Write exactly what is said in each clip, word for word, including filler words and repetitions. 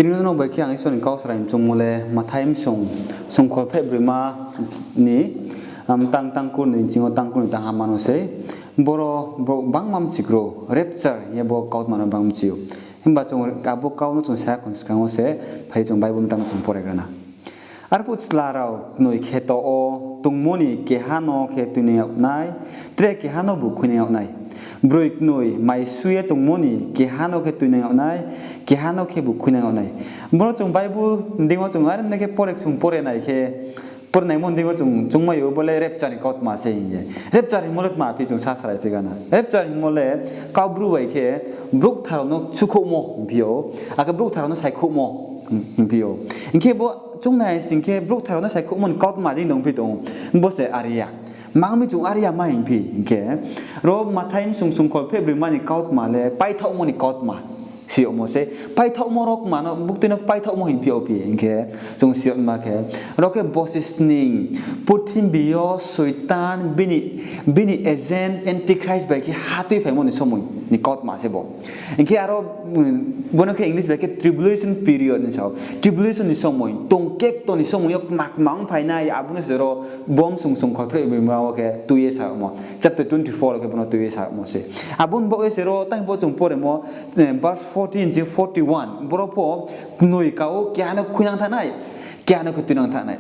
Tini no bai khe ang Isor ni kau srai mchungmo le Mathai bsung, sungkhol pheh broima ni, am, tang, tang kurnoi nching yo tang kurnoi tang hamma no sei. Boro, boro bangma mchikro, rapture hing ye bo kautma no bang mchi ou. Himba chung abo kau no chung sa ya khon skang wo se, phai chung Bible mtang no chung pore gra na. Arphuh chla rao knoi kheto wo tongmo ni keha no khe tuinang yag nai, tre keha nobu khuinang yag nai. Broi knoi mai su ye tongmo ni keha no khe tuinang yag nai, keha no khebu khuinang yag nai. Bo no chung Bible deing yo chung are mne khe pore chung pore nai khe, porenaimo deing yo chung, chung mai ou bo le rapture ni kautma se hing ye. Rapture hingmo le tma phi chung sa srai phi gana. Rapture hingmo le Kaubru bai khe brouh kthar rao no sukhouhmo hingphi ou, akhe brouh kthar rao no saikhouhmo hingphi ou. Hing khe bo chung nai sing khe brouh kthar rao no saikhouhmo ni kautma dei nung phi tong ou. Bo se are ya. Mang mi chung are ya ma hingphi hing khe, ro Mathai bsung sungkhol pheh broima ni kautma le paithaohmo ni kautma si yagmo se. Paithaohmo rao kma no, buktui no paithaohmo hingphi ou phi hing khe, chung si yagma khe, ro khe bosisning, purthimbi yo Soitan, bini, bini agent, antichrist bai khe ha tuiphaimo ni somoi ni kautma se bo. Hing khe aro, bo no khe English bai khe tribulation period ni sao. Tribulation ni somoi, tongkekto ni somoi yo kma kma ongphainai, abo no se ro bo bsung sungkhol pheh broima wo khe tui ye samo. Chapter twenty four wo khe bo no tui ye samo se. Abo ni baoh ye se ro tang bo chung poremo, verse fourteen je forty one, boro pho knoi ka ou, keha no khuinang thanng nai, keha no khe tuinang thanng nai.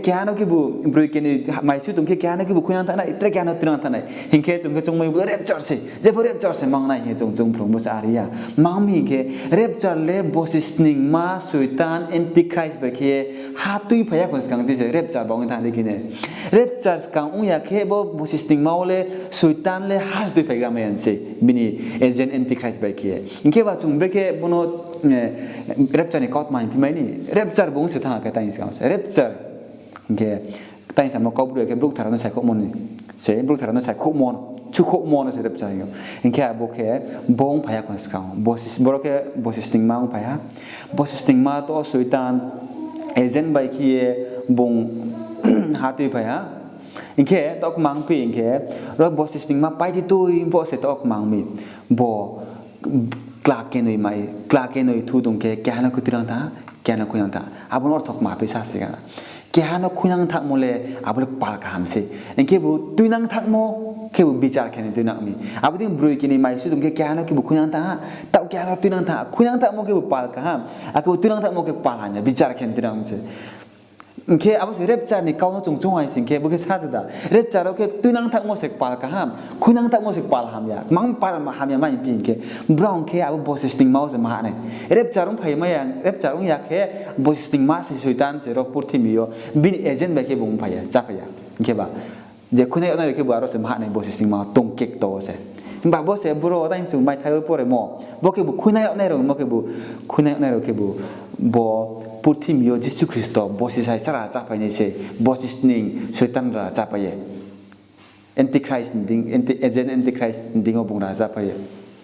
Keha no khebu broi knoi mai su tong khe keha no khebu khuinang thanng nai, tre keha no tuinang thanng nai. Hing khe chung khe chung mai bo rapture se, jepho rapture se mang nai hing ye chung chung phrung bo se are ya. Mang mi hing khe rapture le bosisningma Soitan antichrist bai khe ha tuiphai ya khon skang je se rapture ba ong thanng di khe ne. Rapture skang ong ya khe bo bosisningma wo le Soitan le ha se tuiphai gra mai ya se bini agent antichrist bai khe. Hing khe ba chung brekhe bo no rapture ni kautma hingphi mai ni, rapture bo ong se thanng khe tang skang se rapture. Hing khe tang samo Kaubru khe brouh kthar rao no saikhouhmo ni se, brouh kthar rao no saikhouhmo, sukhouhmo no se rapture hing ou. Hing khe abo khe bo ongphai ya khon skang, boro khe bosisningma ongphai ha. Bosisningma to Soitan agent bai khe ye bung ha tuiphai ha. Hing khe to kmang phi hing khe, ro bosisningma pai di tui pho se to kmang mi. Bo kla kenoi mai, kla kenoi thu tong khe keha no khe tuinang thanng, keha no khuinang thanng. Abo no ortho kma phi sa si gana. Keha no khuinang thanngmo le abo le pal kaham se. Hing khe bo tuinang thanngmo khebu bichar khe ni tuinang mi. Abo dei broi knoi mai su tong khe keha no khebu khuinang thanng, taoh keha no tuinang thanng. Khuinang thanngmo khebu pal kaham, akhe bo tuinang thanngmo khe pal hamya, bichar khe ni tuinang mi se. Hing khe abo se rapture ni kau no chung chung hai sing khe bo khe sa juda. Rapture wo khe tuinang thanngmo se pal kaham, khuinang thanngmo se pal hamya. Mang pal hamya ma hingphi hing khe, brao khe abo bosisningma wo se maha nai. Rapture ongphai mai ya, rapture ong ya khe bosisningma se Soitan se ro purthimbi yo bini agent bai khe bung ongphai ya, cháphai ya. Hing khe ba je khuinang yag nai rao khebu aro se maha nai bosisningma tongkekto wo se. Himba bo se boro tang chung maithai wo poremo, bo khebu khuinang yag nai rao mo khebu, khuinang yag nai rao khebu bo purthimbi yo Jisu Khristo bosi saisa raja cháphai nai se, bosisning Soitan raja cháphai ye. Antichrist ni deing, anti-, agent antichrist ni deing yo bung raja cháphai ye.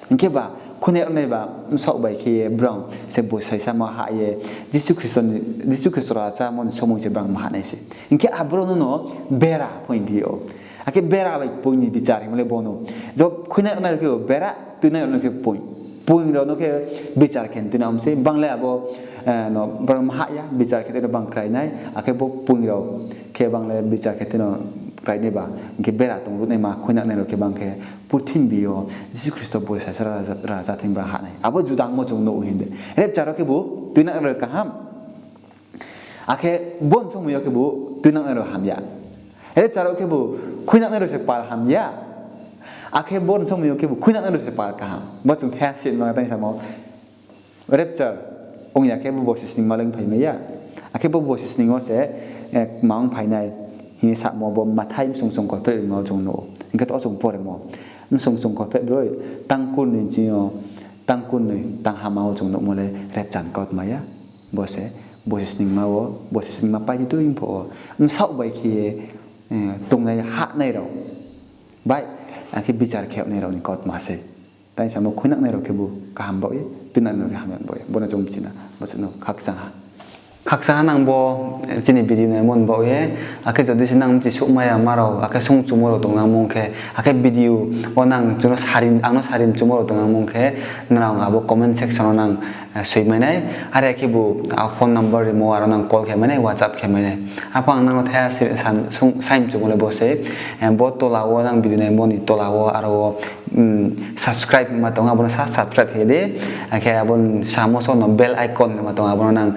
Hing khe ba khuinang yag nai ba bsaoh bai khe ye brao se bosi saisa ma hah ye, Jisu Khristo ni, Jisu Khristo raja chámo ni somoi se brao maha nai se. Hing khe aboro no no bera pho hingphi ou. Akhe bera bai poing ni bichar hingmo le bo no. Jo khuinang yag nai rao khe bera, tuinang yag nai rao khe poing. Poing rao no khe bichar khe ni tuinang mi se, bang le abo, no brao maha ya, bichar khe no bang krai nai, akhe bo poing rao khe bang le bichar khe no krai nai ba, hing khe bera tong ruh naima khuinang nai rao khe bang khe purthimbi yo Jisu Khristo bosi saisa raja, raja thing brao ha nai. Abo judangmo chung nuh hing de. Rapture wo khebu tuinang rao kaham. Akhe bo ni somoi yo khebu tuinang nai rao hamya. Rapture wo khebu khuinang nai rao se pal hamya. Akhe bo ni somoi yo khebu khuinang nai rao se pal kaham. Bo chung thaiha si ma tang samo. Rapture ong ya khe bo bosisningma le ongphai mai ya. Akhe bo bosisning wo se, kma ongphai nai hing ye samo bo Mathai bsung sungkhol pheh broima wo chung nuh ou. Hing khe to chung poremo. Bsung sungkhol pheh broi, tang kurnoi nching yo, tang kurnoi tang hamma wo chung nuhmo le rapture ni kautma ya. Bo se, bosisningma wo, bosisningma pai di tui pho wo, bsaoh bai khe ye, tongnai hahnai rao bai, akhe bichar khe yag nai rao ni kautma se. Tang samo khuinang nai rao khebu kaham baoh ye, tuinang nai rao khe hamya baoh ye. Bo no chung mchi na, bo se no khakchang ha. Khakchang ha nang bo chini video naimo ni baoh ye, akhe jodi se nang bchi souhmai ya ma rao, akhe sung chumo rao tongnangmung khe, akhe video wo nang chung no sari, ang no sari chumo rao tongnangmung khe, nrao abo comment section wo nang soimai nai, are khebu a phone number rimo aro nang call khe mai nai, WhatsApp khe mai nai. Arphuh ang nang no thaiha saimchumo le bo se, bo tola wo nang video naimo ni tola wo aro wo subscribe ma tong, abo no sa subscribe khe di. Akhe abo ni samo so no bell icon ma tong, abo no nang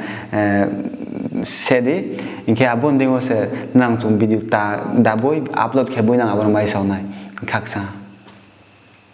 se di. Hing khe abo ni deing wo se nang chung video ta daboi upload khe boi nang abo no mai sao nai. Khakchang ha.